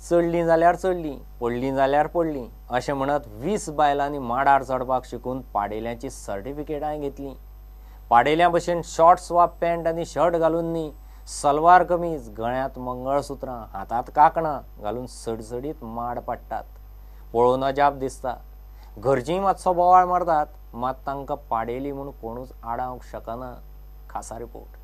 चडलीं जाल्यार चडलीं, पडलीं जाल्यार पडलीं अशें म्हणत 20 बायलांनी माडार चडपाक शिकून पाडेल्यांची सर्टिफिकेटांय घेतलीं. पाडेल्यां भशेन शॉर्ट्स वा पॅन्ट आनी शर्ट घालून न्ही, सलवार कमीज, गळ्यांत मंगळसुत्रां, हातांत कांकणां घालून सडसडीत माड पाडटात. पळोवन अजाप दिसता. घरचीं मातसो बोवाळ मारतात, मात तांकां पाडेली म्हूण कोणूच आडावंक शकना. खासा रिपोर्ट.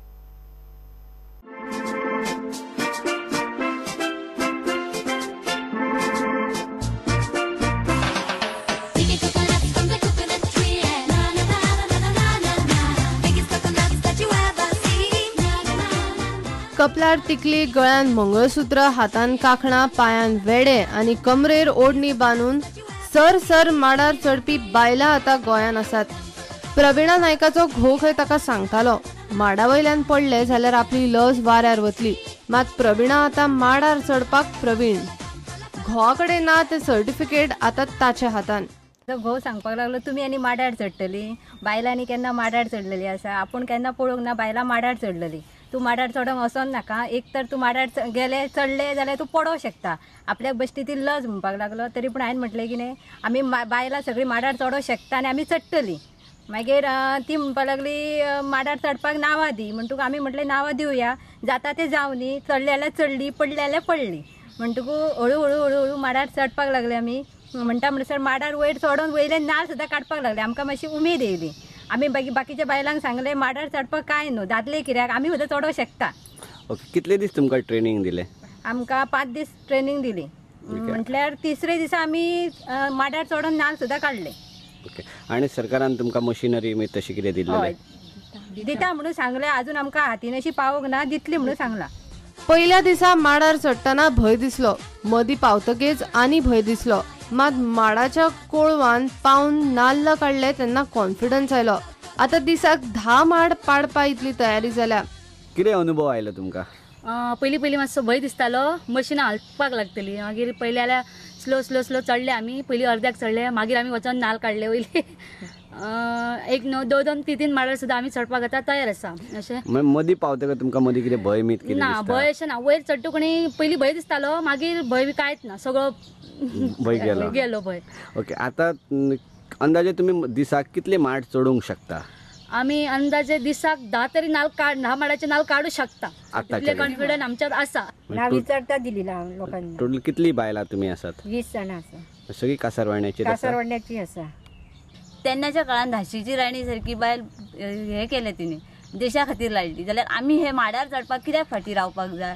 कपलार तिकली, गळ्यान मंगळसूत्र, हातान कांकणां, पांयान वेडे आनी कमरेर ओडणी बांदून सर सर माडार चडपी बायलां आतां गोंयांत आसात. प्रवीणा नायकाचो घोव खंय ताका सांगतालो, माडा वयल्यान पडले जाल्यार आपली लज वाऱ्यार वतली. मात प्रवीणा आतां माडार चडपाक प्रवीण. घोवा कडेन ना तें सर्टिफिकेट आतां ताच्या हातान. घोव सांगपाक लागलो, तुमी आनी माडार चडटली, बायलांनी केन्ना माडार चडलेली आसा, आपूण केन्ना पळोवंक ना बायलां माडार चडलेली, तूं माडार चडोंक वचोन नाका, एक तर तूं माडार गेले चडले जाल्यार तूं पडोंक शकता, आपल्याक बेश्टी ती लज म्हणपाक लागलो. तरी पूण हांवें म्हटलें कितें, आमी बायलां सगळीं माडार चडोंक शकता आनी आमी चडटलीं. मागीर ती म्हणपाक लागली माडार चडपाक नांवां दी, म्हणटकूच आमी म्हटलें नांवां दिवया, जाता तें जावं न्ही, चडले जाल्यार चडली, पडले जाल्यार पडली. म्हणटकूच हळू हळू हळू हळू माडार चडपाक लागले आमी. म्हणटा म्हणसर माडार वयर चडोन वयले नाल सुद्दां काडपाक लागले. आमकां मातशी उमेद येयली. आमी बाकीच्या बायलांक सांगलें माडार चडपाक कांय न्हू, दादले कित्याक, आमी सुद्दां चडोंक शकता. ओके, कितले दीस तुमकां ट्रेनींग दिलें? आमकां 5 दीस ट्रेनींग दिली. म्हटल्यार तिसरे दिसा आमी माडार चडोन नाल सुद्दां काडले. ओके, आनी सरकारान तुमकां मशिनरी बी तशी कितें दिल्लें? दिता म्हणून सांगलें, अजून आमकां हातीन अशी पावोंक ना, दितली म्हणून सांगलां. पयल्या दिसा माडार चडटना भंय दिसलो, मदीं पावतकीच आनी भंय दिसलो. मात माडाच्या कोळवान पावन नाल्ल काडले तेन्ना कॉन्फिडन्स आयलो. आतां दिसाक 10 माड पाडपा इतली तयारी जाल्या. कितें अनुभव आयलो तुमकां? पयलीं पयलीं मातसो भंय दिसतालो, मशिनां हालपाक लागतली. मागीर पयलीं जाल्यार स्लो स्लो स्लो चडले आमी, पयलीं अर्द्याक चडले, मागीर आमी वचोन नाल काडले वयले. 1 2 2 3 3 माडार सुद्दां आमी चडपाक आतां तयार आसा. अशें मदीं पावतकच तुमकां मदीं कितें भंय मीत कितें ना? भंय अशें ना, वयर चडटो कोणी पयलीं भंय दिसतालो, मागीर भंय बी कांयच ना, सगळो भंय गेलो गेलो भंय. ओके, आतां अंदाजे तुमी दिसाक कितले माड चडूंक शकता? आमी अंदाजे दिसाक 10 तरी नाल 10 माडाचे नाल काडू शकता, इतले कॉन्फिडन्स आमच्यात आसा. नावी चडटा दिली लोकांना. टोटल कितली बायलां तुमी आसात? 20 जाणां आसा. सगळी कासारवाण्याची? कासारवाण्याची आसा. तेन्नाच्या काळान झांशीची राणी सारकी बायल हें केलें तिणें, देशा खातीर लायली, जाल्यार आमी हे माडार चडपाक कित्याक फाटीं रावपाक जाय?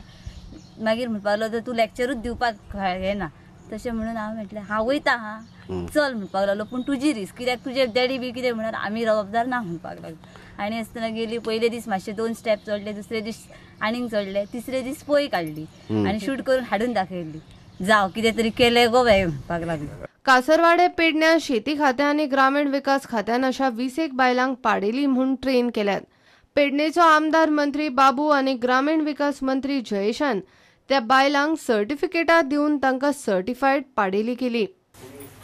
मागीर म्हणपाक लागलो तूं लॅक्चरूच दिवपाक हें ना, तशें म्हणून हांव म्हटलें हांव वयता हा चल म्हणपाक लागलो, पूण तुजी रिस्क कित्याक, तुजे डॅडी बी कितें म्हणून आमी जबाबदार ना म्हणपाक लागलो. आनी आसतना गेली, पयले दीस मातशे 2 स्टेप चडले, दुसरे दीस आनीक चडले, तिसरे दीस पय काडली आनी शूट करून हाडून दाखयली, जावं कितें तरी केलें गो बाय म्हणपाक लागलो. कासरवाडे पेडण्या शेती खात्या आनी ग्रामीण विकास खात्यान अशा 20 बायलांक पाडेली म्हूण ट्रेन केल्यात. पेडणेचो आमदार मंत्री बाबू आनी ग्रामीण विकास मंत्री जयेशान त्या बायलांक सर्टिफिकेटां दिवन तांकां सर्टिफायड पाडेली केली.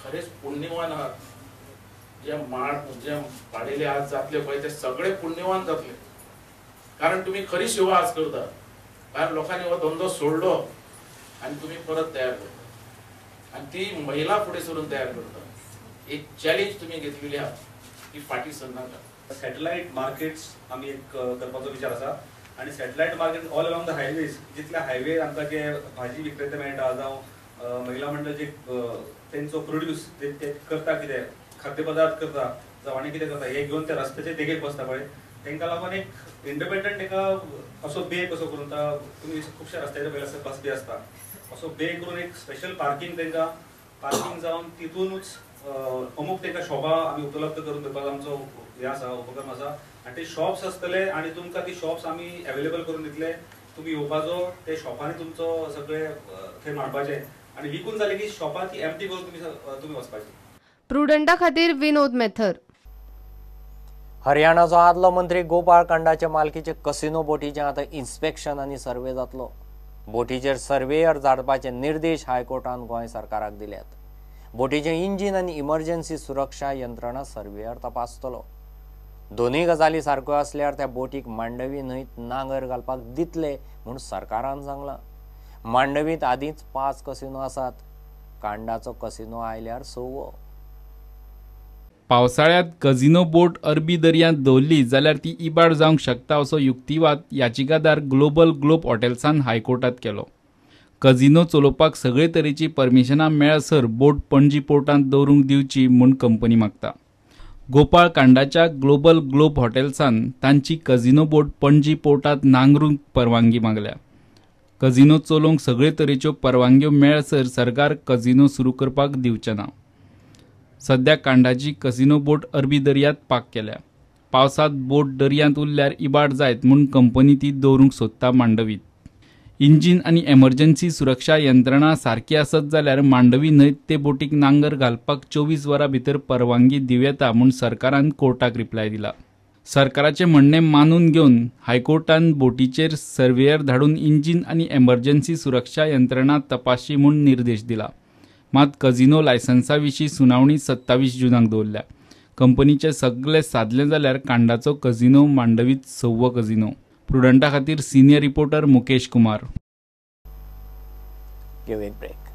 खरेंच पुण्यवान आहात जे माड जे पाडेले आज जातले पळय ते सगळे पुण्यवान जातले, कारण तुमी खरी सेवा आज करता, कारण लोकांनी हो धंदो सोडलो आनी तुमी परत तयार करता आनी ती महिला फुडें सरून तयार करता. एक चॅलेंज तुमी घेतलेली आहा ती फाटीं सरनाका. सॅटेलायट मार्केट्स आमी एक करपाचो विचार आसा आनी satellite market all along the highways, जितले हायवे आमकां जे भाजी विक्रेते मेळटा जावं महिला मंडळ जे तेंचो प्रोड्यूस ते करता, कितें खाद्यपदार्थ करता जावं आनी कितें करता, हे घेवन ते रस्त्याचे देगेक बसता पळय, तांकां लागून एक इंडिपेंडंट एका असो बे कसो करून तुमी खुबश्या रस्त्याचे पयले आसता बस बी आसता, असो बे करून एक स्पेशल पार्किंग तांकां पार्किंग जावन तितूनच अमूक तांकां शॉपां आमी उपलब्ध करून दिवपाचो आमचो हें आसा उपक्रम आसा. आनी ते शॉप्स आसतले आनी तुमकां ती शॉप्स आमी एवेलेबल करून दितले, तुमी येवपाचो ते शॉपांनी तुमचो सगळे थंय मांडपाचे आनी विकून जाले की शॉपां ती एम्प्टी करून तुमी वचपाची. प्रुडंटा खातीर विनोद मेथर. हरियाणाचो आदलो मंत्री गोपाळ कांडाचे मालकीचे कसिनो बोटीचें आतां इन्स्पेक्शन आनी सर्वे जातलो. बोटीचेर सर्वेयर धाडपाचे निर्देश हायकोर्टान गोंय सरकाराक दिल्यात. बोटीचें इंजीन आनी इमर्जन्सी सुरक्षा यंत्रणा सर्वेयर तपासतलो. दोनूय गजाली सारक्यो आसल्यार त्या बोटीक मांडवी न्हंयत नांगर घालपाक दितले म्हूण सरकारान सांगलां. मांडवींत आदींच 5 कसिनो आसात. कांडाचो कसिनो आयल्यार 6वो. पावसाळ्यांत कझिनो बोट अरबी दर्यांत दवरली जाल्यार ती इबाड जावंक शकता असो युक्तिवाद याचिकादार ग्लोबल ग्लोब हॉटेल्सान हायकोर्टात केलो. कझिनो चलोवपाक सगळे तरेची परमिशनां मेळसर बोट पणजी पोर्टांत दवरूंक दिवची म्हूण कंपनी मागता. गोपाळ कांडाच्या ग्लोबल ग्लोब हॉटेल्सान तांची कझिनो बोट पणजी पोर्टांत नांगरूंक परवानगी मागल्या. कझिनो चलोवंक सगळे तरेच्यो परवानग्यो मेळसर सरकार कझिनो सुरू करपाक दिवचें ना. सध्या कांडाची कसिनो बोट अरबी दर्यांत पार्क केल्या. पावसांत बोट दर्यांत उरल्यार इबाड जायत म्हूण कंपनी ती दवरूंक सोदता मांडवीत. इंजीन आनी एमर्जन्सी सुरक्षा यंत्रणा सारकी आसत जाल्यार मांडवी न्हंयत ते बोटीक नांगर घालपाक 24 वरां भितर परवानगी दिवं येता म्हूण सरकारान कोर्टाक रिप्लाय दिला. सरकाराचें म्हणणें मानून घेवन हायकोर्टान बोटीचेर सर्वेयर धाडून इंजीन आनी एमर्जन्सी सुरक्षा यंत्रणा तपासची म्हूण निर्देश दिला. मात कझिनो लायसन्सा विशीं सुनावणी 27 जुनाक दवरल्या. कंपनीचे सगळे सादले जाल्यार कांडाचो कझिनो मांडवीत 6वो कझिनो. प्रुडंटा खातीर सिनियर रिपोर्टर मुकेश कुमार. घेवया एक ब्रेक.